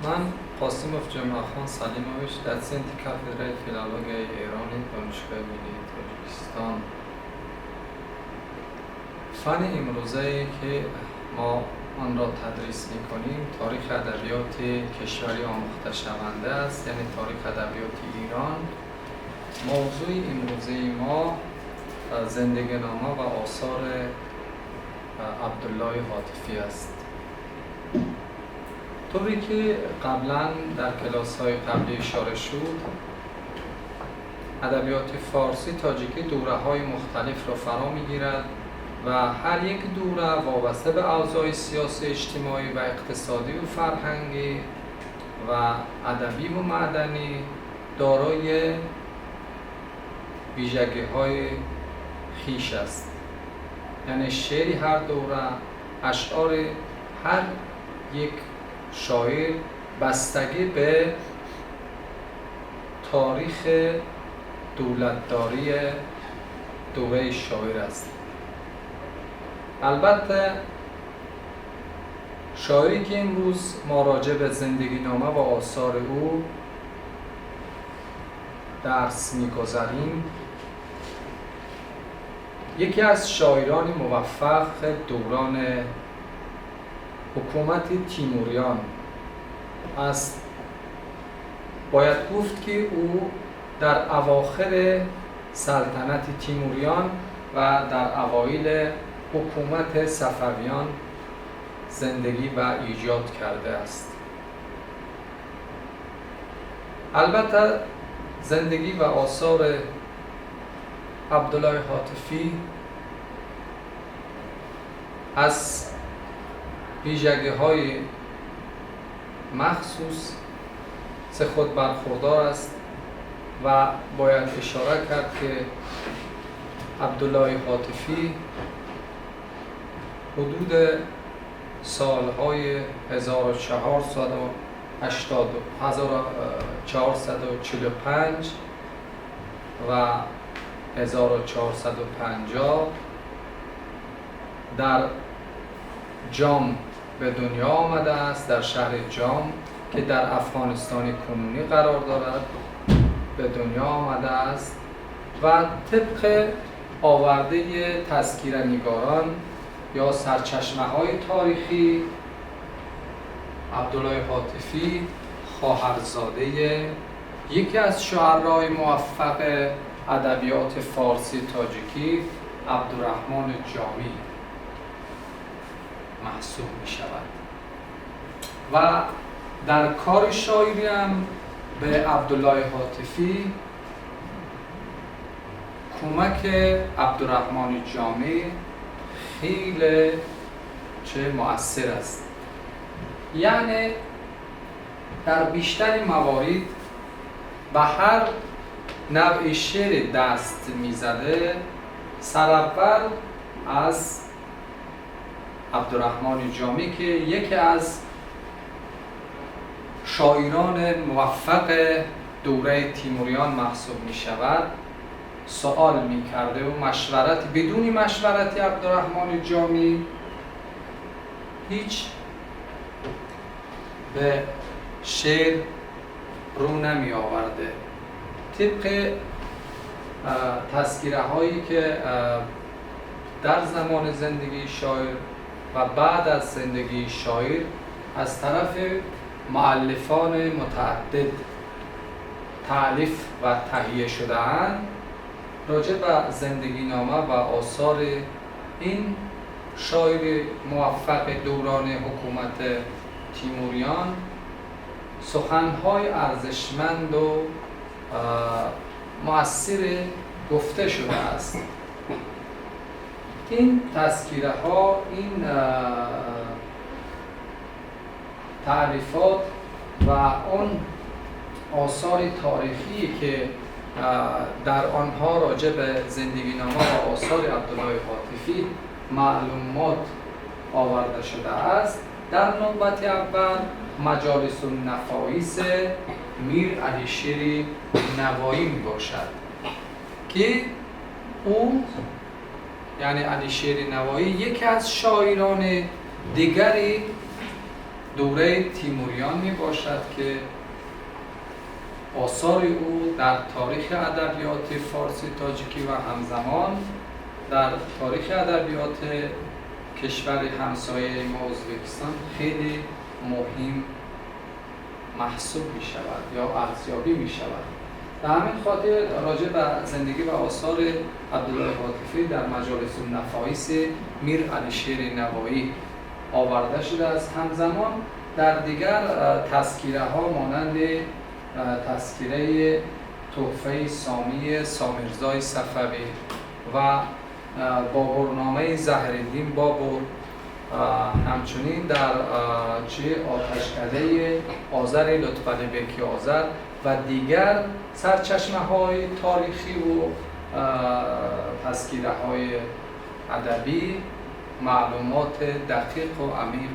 Ман Қосимов Ҷумъахон Салимович, доценти кафедраи филологияи Эрони Донишгоҳи миллии Тоҷикистон. Фани имрӯзае, ки мо онро тадрис мекунем, таърихи адабиёти кишвари омӯхташаванда аст, яъне таърихи адабиёти Эрон. Мавзӯи имрӯзаи мо зиндагинома ва осори Абдуллоҳи Ҳотифӣ аст. Тавре ки қаблан дар калосҳои қаблӣ ишора шуд, адабиёти форсӣ тоҷикӣ давраҳои мухталифро фаро мегирад ва ҳар як давра вобаста ба авзои сиёсӣ, иҷтимоӣ ва иқтисодӣ ва фарҳангӣ ва адабӣ ва маъданӣ дорои вижагиҳои хеш аст. Яъне шеъри ҳар давра, ашъори ҳар як шоир бастагӣ ба таърихи давлатдории давраи шоир аст. Албатта, шоире ки имрӯз мо роҷеъ ба зиндагинома ва осори ӯ дарс мегузарем, یکی از شاعران موفق دوران حکومت تیموریان است. باید گفت که او در اواخر سلطنت تیموریان و در اوایل حکومت صفویان زندگی و ایجاد کرده است. البته زندگی و آثار عبدالله هاتفی از ویژگی‌های مخصوص خود برخوردار است و باید اشاره کرد که عبدالله هاتفی حدود سالهای 1445 و 1450 در جام به دنیا آمده است. در شهر جام که در افغانستان کنونی قرار دارد به دنیا آمده است و طبق آورده تذکره‌نگاران یا سرچشمه‌های تاریخی، عبدالله هاتفی خواهرزاده یکی از شعرای موفق ادبیات فارسی تاجیکی، عبدالرحمن جامی محسوب می شود و در کار شاعری هم به عبدالله هاتفی کمک عبدالرحمن جامی خیلی چه مؤثر است. یعنی در بیشتر موارد به هر نوع شعر دست میزده، سر از عبدالرحمن جامی که یکی از شاعران موفق دوره تیموریان محسوب می شود، سوال می کرده و مشورت، بدون مشورت عبدالرحمن جامی هیچ به شعر رو نمی آورده. طبق تذکره هایی که در زمان زندگی شاعر و بعد از زندگی شاعر از طرف مؤلفان متعدد تألیف و تهیه شده اند، راجع به زندگی نامه و آثار این شاعر موفق دوران حکومت تیموریان سخنهای ارزشمند و مؤثر گفته شده است. این تذکره ها، این تعریفات و آن آثار تاریخی که در آنها راجع به زندگی نامه و آثار عبدالله هاتفی معلومات آورده شده است، در نوبت اول مجالس النفایس میر علیشیر نوایی می باشد که او، یعنی علیشیر نوایی، یکی از شاعران دیگری دوره تیموریان می باشد که آثار او در تاریخ ادبیات فارسی تاجیکی و همزمان در تاریخ ادبیات کشور همسایه ما، ازبکستان، خیلی مهم محسوب می شود یا ارزیابی می شود. به همین خاطر راجع به زندگی و آثار عبدالله هاتفی در مجالس النفایس میر علیشیر نوایی آورده شده است. همزمان در دیگر تذکیره ها مانند تذکیره تحفه سامی سامیرزای صفوی و بابرنامه ظهرالدین بابر، همچنین در چه آتشکده آذر لطفعلی بکی آذر و دیگر سرچشمه های تاریخی و تذکیره های ادبی معلومات دقیق و عمیق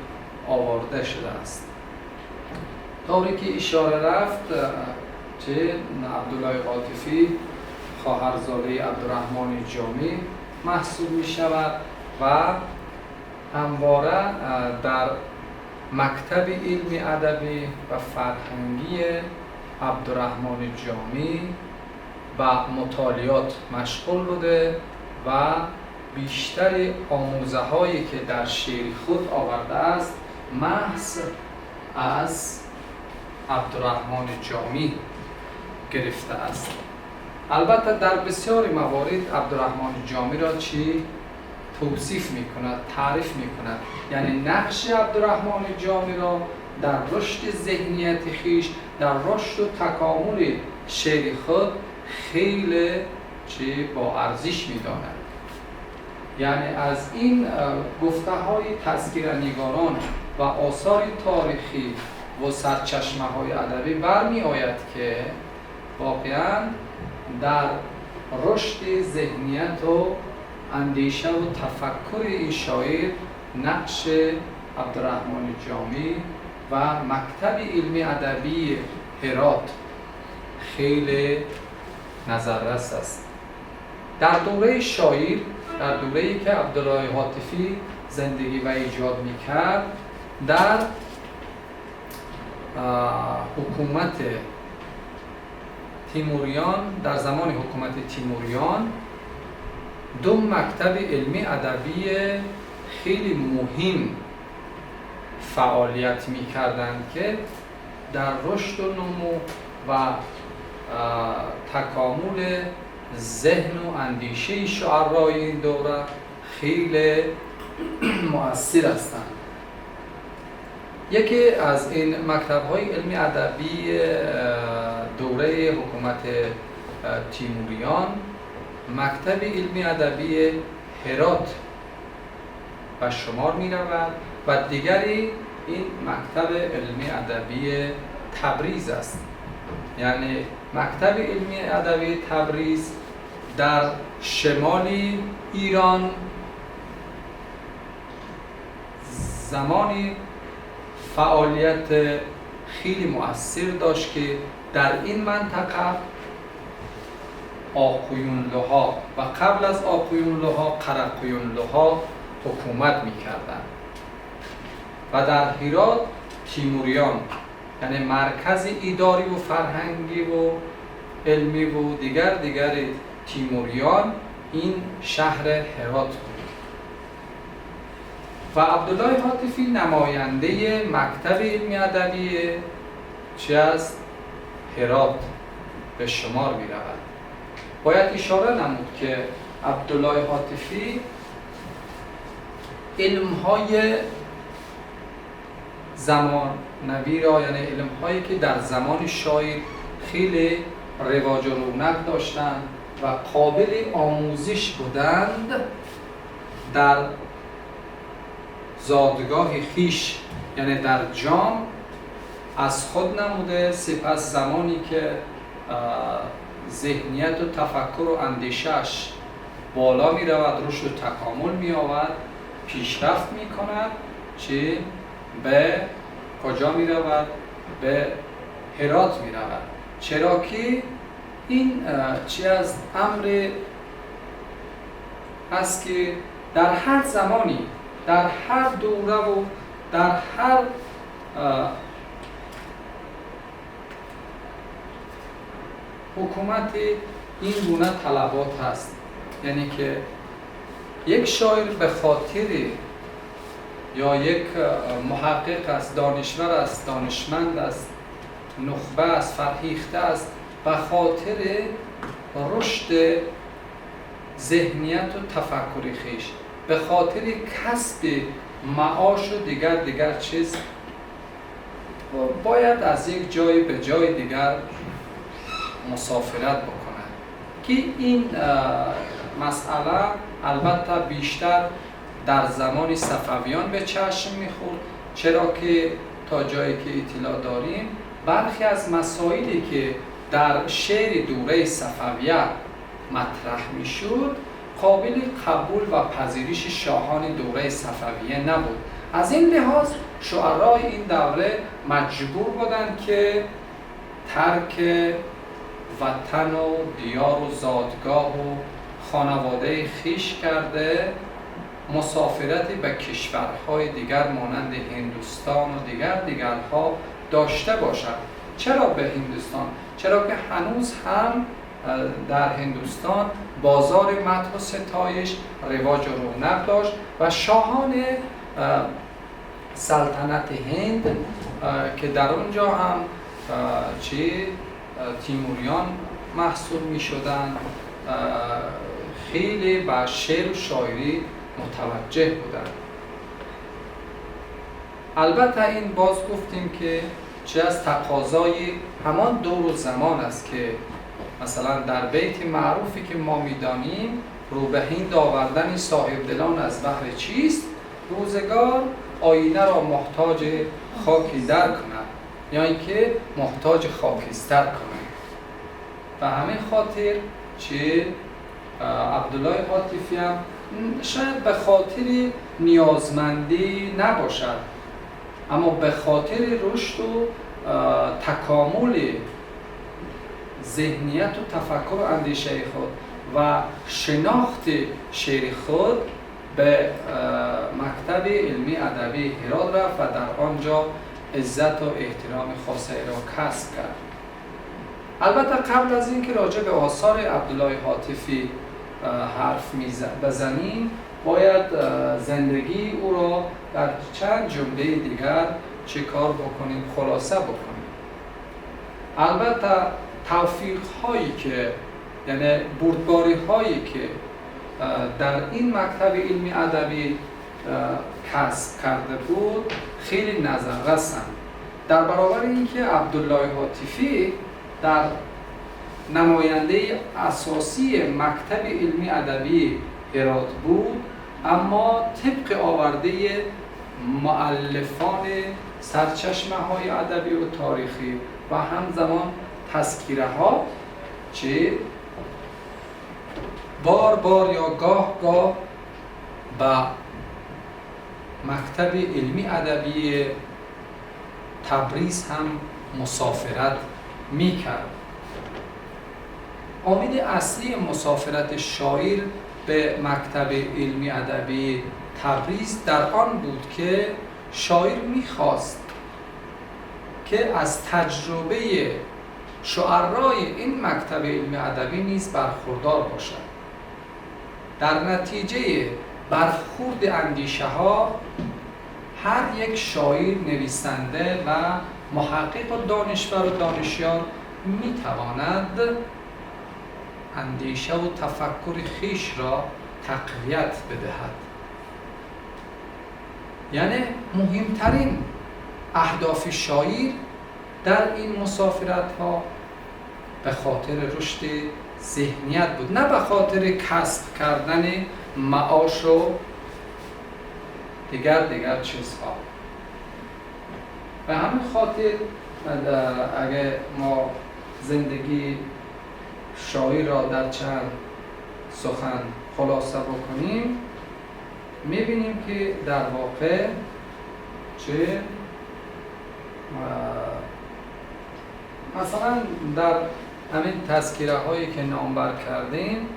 آورده شده است. طوری که اشاره رفت چه عبدالله هاتفی خواهرزاده عبدالرحمن جامی محسوب می شود و همواره در مکتب علمی، ادبی و فرهنگی عبدالرحمن جامی و مطالعات مشغول بوده و بیشتر آموزه هایی که در شعر خود آورده است، محض از عبدالرحمن جامی گرفته است. البته در بسیاری موارد عبدالرحمن جامی را چی توصیف میکند، تعریف میکند، یعنی نقش عبدالرحمن جامی را در رشد ذهنیت خویش، در رشد و تکامل شعر خود خیلی چی با ارزش میداند. یعنی از این گفته های تذکره نگاران و آثار تاریخی و سرچشمه های ادبی برمی آید که واقعا در رشد ذهنیت و اندیشه و تفکر این شاعر نقش عبدالرحمن جامی و مکتب علمی ادبی هرات خیلی نظررس است. در دوره شاعر، در دوره‌ای که عبدالله هاتفی زندگی و ایجاد میکرد، در حکومت تیموریان، در زمان حکومت تیموریان دو مکتب علمی ادبی خیلی مهم فعالیت میکردند که در رشد و نمو و تکامل ذهن و اندیشه شعرای این دوره خیلی مؤثر هستند. یکی از این مکتب‌های علمی ادبی دوره حکومت تیموریان، مکتب علمی ادبی هرات به شمار می رود و دیگری این مکتب علمی ادبی تبریز است. یعنی مکتب علمی ادبی تبریز در شمال ایران زمانی فعالیت خیلی مؤثر داشت که در این منطقه آقویونلوها و قبل از آقویونلوها قرقویونلوها حکومت میکردند و در هرات تیموریان، یعنی مرکز اداری و فرهنگی و علمی و دیگر تیموریان این شهر هرات بود و عبدالله هاتفی نماینده مکتب علمی ادبی چی است؟ هرات به شمار می رود. باید اشاره نمود که عبدالله هاتفی علمهای زمانوی را، یعنی علمهایی که در زمان شاعر خیلی رواج و رونق داشتند و قابل آموزش بودند، در زادگاه خویش یعنی در جام از خود نموده. سپس زمانی که ذهنیت و تفکر و اندیشه‌اش بالا می رود، رشد و تکامل می آورد، پیشرفت می کند، چه به کجا می رود؟ به هرات می رود. چرا که این چی از امر است که در هر زمانی، در هر دوره و در هر حکومت این گونه طلبات هست. یعنی که یک شاعر به خاطر یا یک محقق است، دانشور است، دانشمند است، نخبه است، فرهیخته است، به خاطر رشد ذهنیت و تفکر خویش، به خاطر کسب معاش و دیگر چیز باید از یک جای به جای دیگر مسافرت بکند که این مسئله البته بیشتر در زمان صفویان به چشم میخورد، چرا که تا جایی که اطلاع داریم برخی از مسائلی که در شعر دوره صفویه مطرح میشد قابل قبول و پذیرش شاهان دوره صفویه نبود. از این لحاظ شعرای این دوره مجبور بودند که ترک وطن و دیار و زادگاه و خانواده خویش کرده مسافرتی به کشورهای دیگر مانند هندوستان و دیگرها داشته باشند. چرا به هندوستان؟ چرا که هنوز هم در هندوستان بازار مدح و ستایش رواج و رونق داشت و شاهان سلطنت هند که در اونجا هم تیموریان محسوب می شدند خیلی به شعر و شاعری متوجه بودند. البته این باز گفتیم که چه از تقاضای همان دور و زمان است که مثلا در بیت معروفی که ما میدانیم رو به هند آوردن صاحب دلان از بهر چیست؟ روزگار آینه را محتاج خاکی در کند، یا اینکه محتاج خاکستر کند. به همین خاطر چه عبدالله هاتفی هم شاید به خاطر نیازمندی نباشد، اما به خاطر رشد و تکامل ذهنیت و تفکر و اندیشه خود و شناخت شعر خود به مکتب علمی ادبی هرات رفت و در آنجا عزت و احترام خاصی را کسب کرد. البته قبل از اینکه راجع به آثار عبدالله هاتفی حرف بزنیم باید زندگی او را در چند جمله دیگر چه کار بکنیم، خلاصه بکنیم. البته توفیق هایی که یعنی بردباری هایی که در این مکتب علمی ادبی کسب کرده بود خیلی نظررسند. در برابر اینکه عبدالله هاتفی در نماینده اساسی مکتب علمی ادبی هرات بود، اما طبق آورده مؤلفان سرچشمه های ادبی و تاریخی و همزمان تذکیره ها چه بار بار یا گاه گاه به مکتب علمی ادبی تبریز هم مسافرت میکرد. عامل اصلی مسافرت شاعر به مکتب علمی ادبی تبریز در آن بود که شاعر میخواست که از تجربه شعرای این مکتب علمی ادبی نیز برخوردار باشد. در نتیجه برخورد اندیشه ها هر یک شاعر، نویسنده و محقق و دانشور و دانشیار میتواند اندیشه و تفکر خویش را تقویت بدهد. یعنی مهمترین اهداف شاعر در این مسافرت ها به خاطر رشد ذهنیت بود، نه به خاطر کسب کردن معاش و دیگر چیزها. به همین خاطر اگه ما زندگی شاعر را در چند سخن خلاصه بکنیم میبینیم که در واقع چه مثلا در همین تذکیره هایی که نامبر کردیم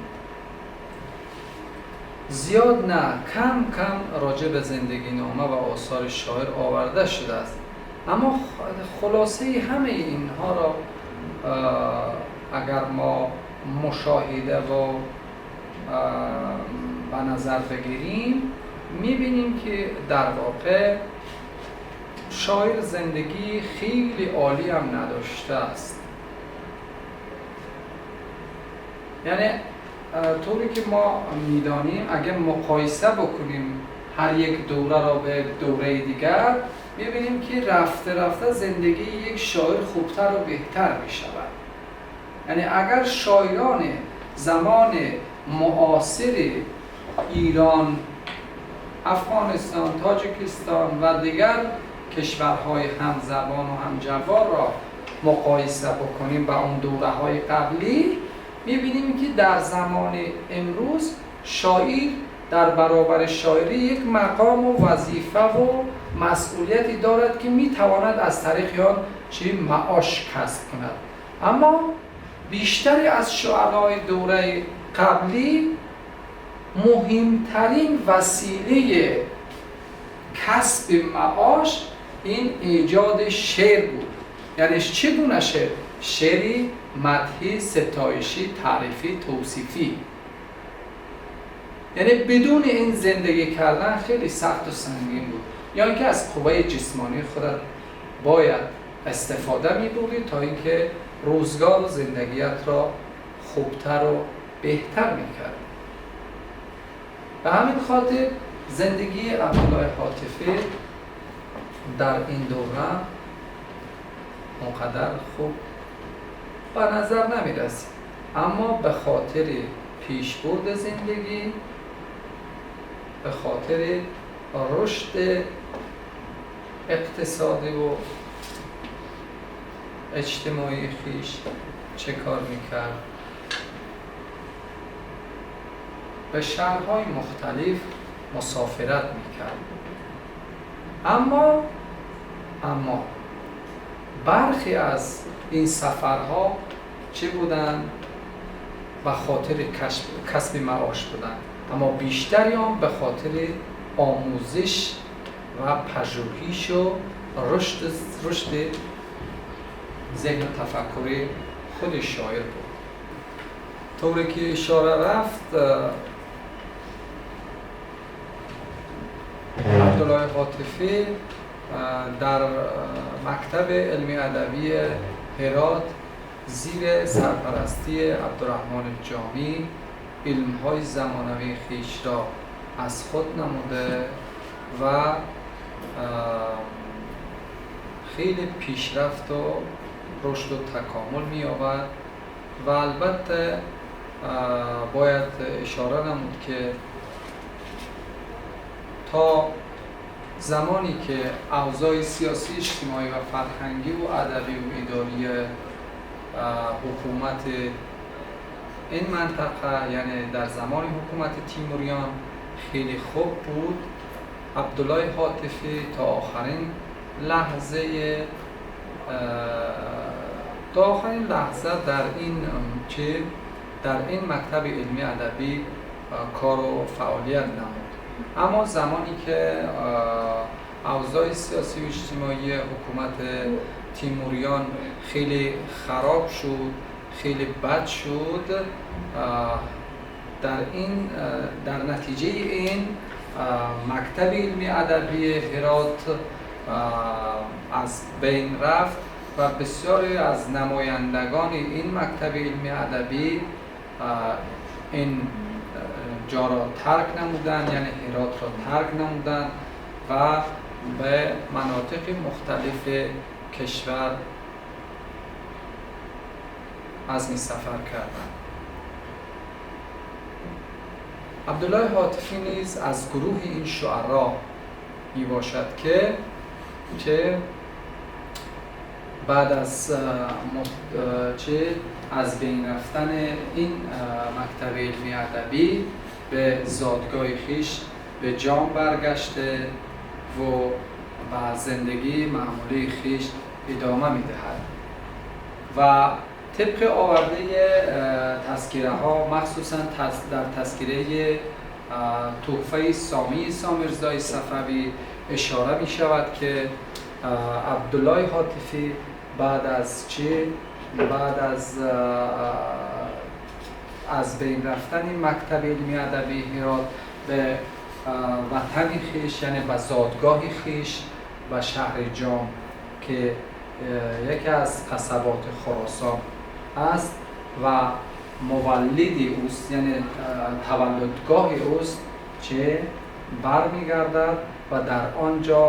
زیاد نه، کم کم راجع به زندگی نامه و آثار شاعر آورده شده است. اما خلاصه همه اینها را اگر ما مشاهده و به نظر بگیریم، میبینیم که در واقع شاعر زندگی خیلی عالی هم نداشته است. یعنی طوری که ما میدانیم اگه مقایسه بکنیم هر یک دوره را به دوره دیگر، میبینیم که رفته رفته زندگی یک شاعر خوبتر و بهتر میشود. یعنی اگر شاعران زمان معاصر ایران، افغانستان، تاجیکستان و دیگر کشورهای همزبان و همجوار را مقایسه بکنیم با اون دوره‌های قبلی، می‌بینیم که در زمان امروز شاعر در برابر شاعری یک مقام و وظیفه و مسئولیتی دارد که می‌تواند از طریق آن چه معاش کسب کند. اما بیشتری از شعرای دوره قبلی مهمترین وسیله کسب معاش این ایجاد شعر بود. یعنی چگونه شعر؟ شعری مدحی، ستایشی، تعریفی، توصیفی. یعنی بدون این زندگی کردن خیلی سخت و سنگین بود، یا اینکه از قوه جسمانی خودت باید استفاده می‌بردی تا اینکه روزگار و زندگیت را خوبتر و بهتر می‌کرد. به همین خاطر زندگی عبدالله هاتفی در این دوره اونقدر خوب به نظر نمی‌رسید، اما به خاطر پیشبرد زندگی، به خاطر رشد اقتصادی و اجتماعی خویش چه کار میکرد؟ به شهرهای مختلف مسافرت میکرد. اما برخی از این سفرها چه بودند؟ به خاطر کسب معاش بودند، اما بیشتری آن به خاطر آموزش و پژوهش و رشد ذهن و تفکر خود شاعر بود. طوری که اشاره رفت، عبدالله هاتفی در مکتب علمی ادبی هرات زیر سرپرستی عبدالرحمن جامی علم‌های زمانوی خویش را از خود نموده و خیلی پیشرفت و رشد و تکامل می‌یابد. و البته باید اشاره نمود که تا زمانی که اوضاع سیاسی، اجتماعی و فرهنگی و ادبی و اداری حکومت این منطقه، یعنی در زمان حکومت تیموریان خیلی خوب بود، عبدالله هاتفی تا آخرین لحظه در این مکتب علمی ادبی کار و فعالیت نمود. اما زمانی که اوضاع سیاسی و اجتماعی حکومت تیموریان خیلی خراب شد، خیلی بد شد، در نتیجه این مکتب علمی ادبی هرات از بین رفت و بسیاری از نمایندگان این مکتب علمی ادبی این جا را ترک نمودند، یعنی هرات را ترک نمودند و به مناطق مختلف کشور عزم سفر کردند. عبدالله هاتفی نیز از گروه این شعرا می باشد که بعد از از بین رفتن این مکتب علمی ادبی به زادگاه خویش به جام برگشته و به زندگی معمولی خویش ادامه می‌دهد. و طبق آورده تذکره ها، مخصوصا در تذکره تحفه سامی سامرزای صفوی اشاره می شود که Абдуллои Ҳотифӣ баъд аз чӣ? Баъд аз байн рафтани мактаби илми адабии Ҳирот ба ватани хеш, яъне ба зодгоҳи хеш, ба шаҳри Ҷом, ки яке аз қасаботи Хуросон аст ва муваллиди ӯст, яъне таваллудгоҳи ӯст, че бармегардад ва дар он ҷо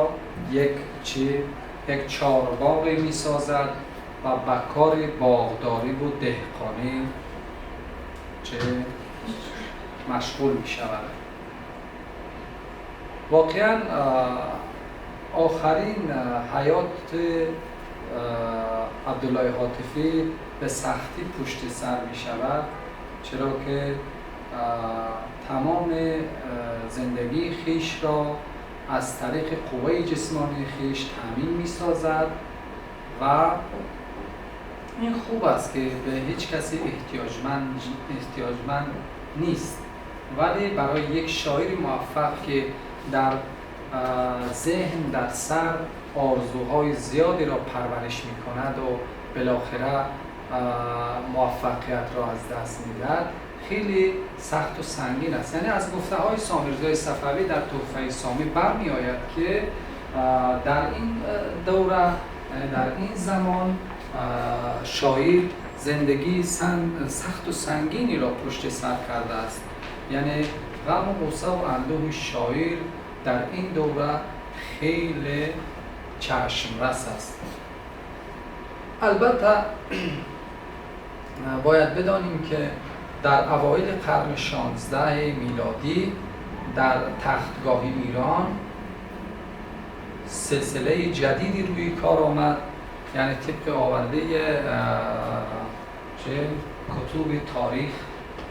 як чорбоғе месозад ва ба кори боғдорӣ ва деҳқонӣ че машғул мешавад. Воқеан охирин ҳаёти Абдуллои Ҳотифӣ ба сахтӣ пушти сар мешавад, чаро ки тамоми зиндагии хешро аз тариқи қувваи ҷисмонии хеш таъмин месозад ва ин хуб аст, ки ба ҳеҷ касе эҳтиёҷманд нест, вале барои як шоири муваффақ, ки дар зеҳн, дар сар орзуҳои зиёдеро парвариш мекунад ва балохира муваффақиятро аз даст медиҳад, хеле сахт ва сангин аст. Яъне аз гуфтаҳои Сомирзои Сафавӣ дар Туҳфаи Сомӣ бармеояд, ки дар ин давра, дар ин замон шоир зиндагии сахт ва сангинеро пушти сар кардааст. Яъне ғам ва ғусса ва андӯҳи шоир дар ин давра хеле чашмрас аст. Албатта бояд бидонем, ки дар авоили қарни 16 милодӣ дар тахтгоҳи Эрон силсилаи ҷадиде рӯи кор омад, яъне тибқи овардаи кутуби таърих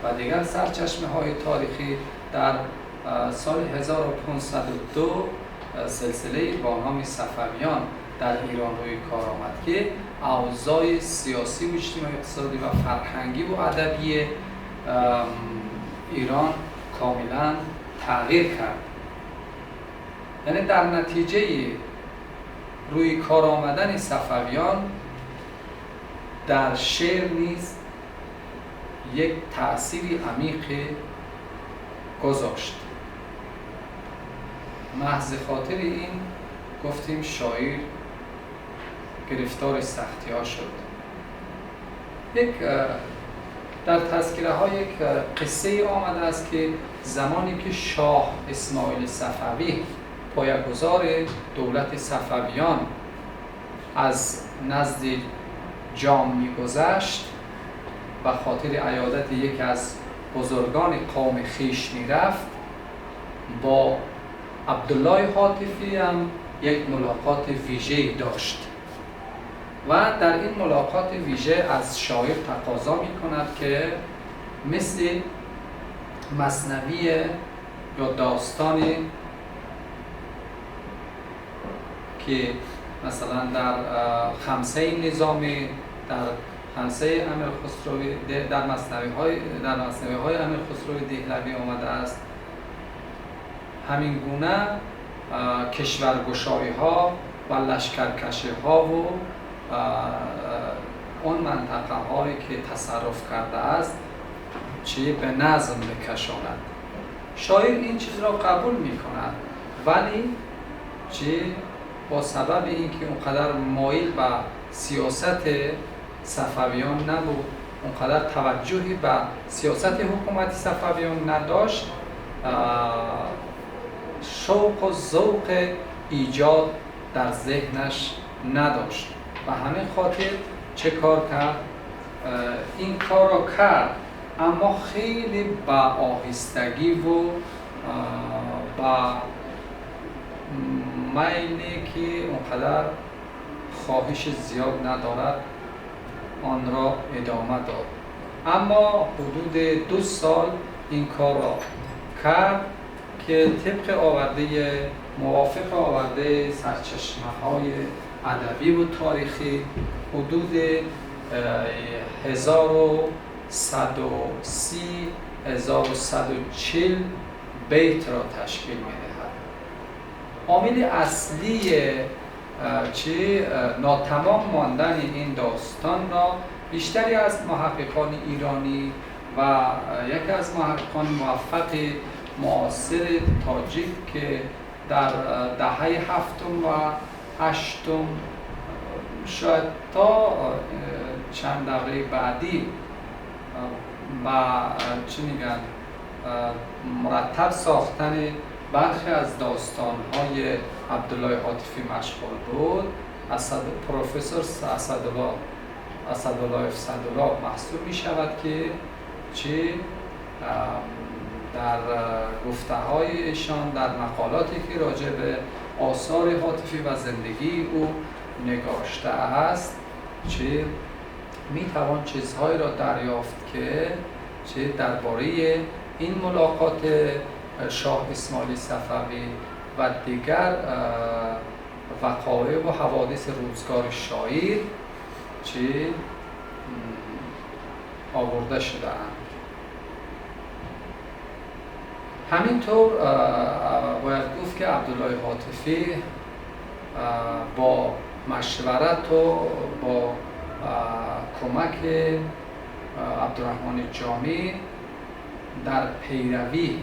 ва дигар сарчашмаҳои таърихӣ, дар соли 1502 силсилае бо номи Сафавиён дар Эрон рӯи кор омад, ки авзои сиёсӣ ва иҷтимоӣ, иқтисодӣ ва фарҳангӣ ва адабии Эрон комилан тағйир кард. Яъне дар натиҷаи рӯи кор омадани Сафавиён дар шеър низ як таъсири амиқе гузошт. Маҳзи хотири ин гуфтем, шоир гирифтори сахтиҳо шуд. Як дар тазкираҳо як қиссае омадааст, ки замоне ки шоҳ Исмоили Сафавӣ, поягузори давлати Сафавиён, аз назди Ҷом мегузашт, ба хотири иёдати яке аз бузургони қавми хеш мерафт, бо Абдуллои Ҳотифӣ ҳам як мулоқоти вижае дошт ва дар ин мулоқоти вижа аз шоир тақозо мекунад, ки мисли маснавӣ ё достоне ки масалан дар хамсаи Низомӣ, дар хамсаи Амирхусравӣ, дар маснавиҳои Амирхусрави Деҳлавӣ омадааст, ҳамин гуна кишваргушоиҳо ва лашкаркашиҳо ва он минтақаҳое ки тасарруф кардааст, чӣ ба назм бикашонад. Шоир ин чизро қабул мекунад, вале чӣ бо сабаби инки онқадар моил ба сиёсати Сафавиён набуд, онқадар таваҷҷӯҳе ба сиёсати ҳукумати Сафавиён надошт, шавқу завқи эҷод дар зеҳнаш надошт. Ба ҳамин хотир чه кор кард? Ин корро кард, аммо хеле ба оҳистагӣ ва ба майле ки онқадар хоҳиши зиёд надорад, онро идома дод. Аммо ҳудуди 2 сол ин корро кард, ки тибқи овардаи мувофиқ овардаи сарчашмаҳои адабӣ ва таърихӣ ҳудуди 1130 1140 байтро ташкил медиҳад. Омили аслии چی ناتمام ماندن این داستان را بیشتری از محققان ایرانی و یکی از محققان موفق معاصر تاجیک که در دهه هفتم و هشتم شاید تا چند دوره بعدی و چی میگن مرتب ساختن برخی از داستان‌های عبدالله هاتفی مشغول بود، پروفسور اسدالله سدالله محسوب می شود که چه در گفته های ایشان، در مقالاتی که راجع به آثار هاتفی و زندگی او نگاشته است، چه می توان چیزهایی را دریافت که چه درباره این ملاقات شاه اسماعیل صفوی و دیگر وقایع و حوادث روزگار شاعر چه آورده شده اند. همینطور باید گفت که عبدالله هاتفی با مشورت و با کمک عبدالرحمن جامی در پیروی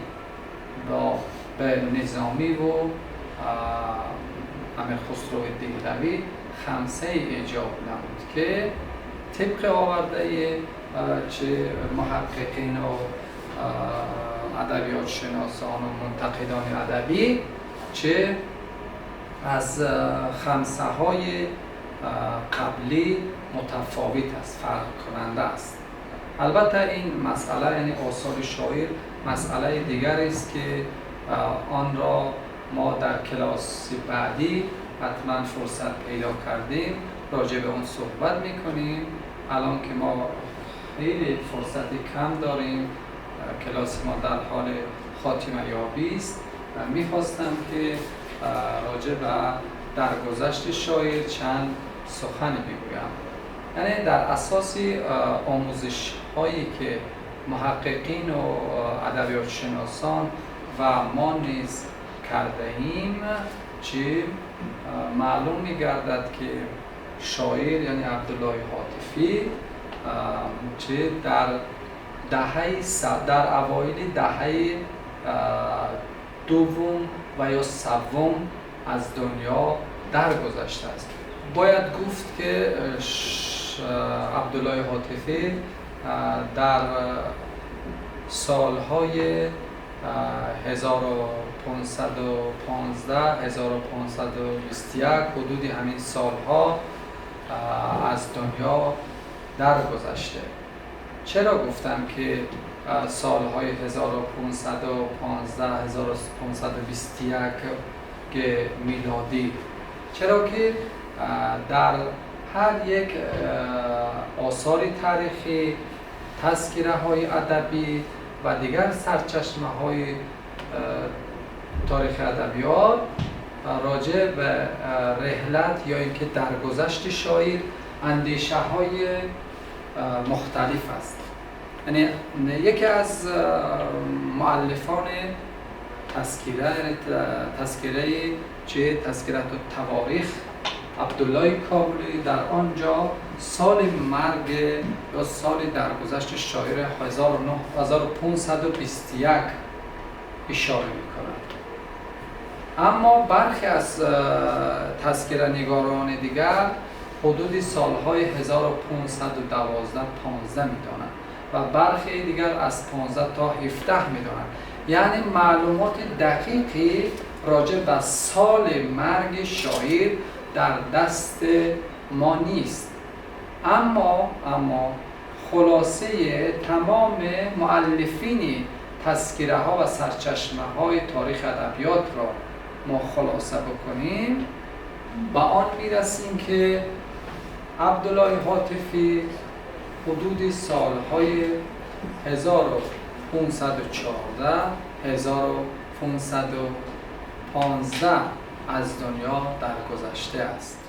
با به نظامی و امیر خسرو دهلوی خمسه ایجاب نمود که طبق آورده چه محققین و ادبیات شناسان و منتقدان ادبی چه از خمسه های قبلی متفاوت است، فرق کننده است. البته این مسئله، یعنی آثار شاعر، مسئله دیگری است که آن را ما در کلاس بعدی حتما فرصت پیدا کردیم راجع به اون صحبت میکنیم. الان که ما خیلی فرصت کم داریم، کلاس ما در حال خاتمه یابی است، میخواستم که راجع به درگذشت شاعر چند سخن بگویم. یعنی در اساس آموزش هایی که محققین و ادبیات شناسان و ما نیز کرده ایم، چه معلوم می‌گردد که شاعر یعنی عبدالله هاتفی چه در اوایل دهه دوم و یا سوم از دنیا درگذشته است. باید گفت که عبدالله هاتفی در سالهای 1515 1521 حدود همین سالها از دنیا درگذشته. چرا گفتم که سالهای 1515 1521 که میلادی؟ چرا که در هر یک آثار تاریخی، تذکره های ادبی و دیگر سرچشمه های تاریخ ادبیات راجع به رحلت یا اینکه درگذشت شاعر اندیشه های مختلف است. یعنی یکی از مؤلفان تذکره، تذکره چه تذکرة التواریخ، عبدالله کابلی، در آنجا سال مرگ یا سال درگذشت شاعر 1521 اشاره می‌کند. اما برخی از تذکره نگاران دیگر حدود سالهای 1512 15 می‌دانند و برخی دیگر از 15 تا 17 می‌دانند. یعنی معلومات دقیقی راجع به سال مرگ شاعر در دست ما نیست. اما خلاصه تمام مؤلفین تذکره ها و سرچشمه های تاریخ ادبیات را ما خلاصه بکنیم، به آن میرسیم که عبدالله هاتفی حدود سالهای 1514 1515 از دنیا درگذشته است.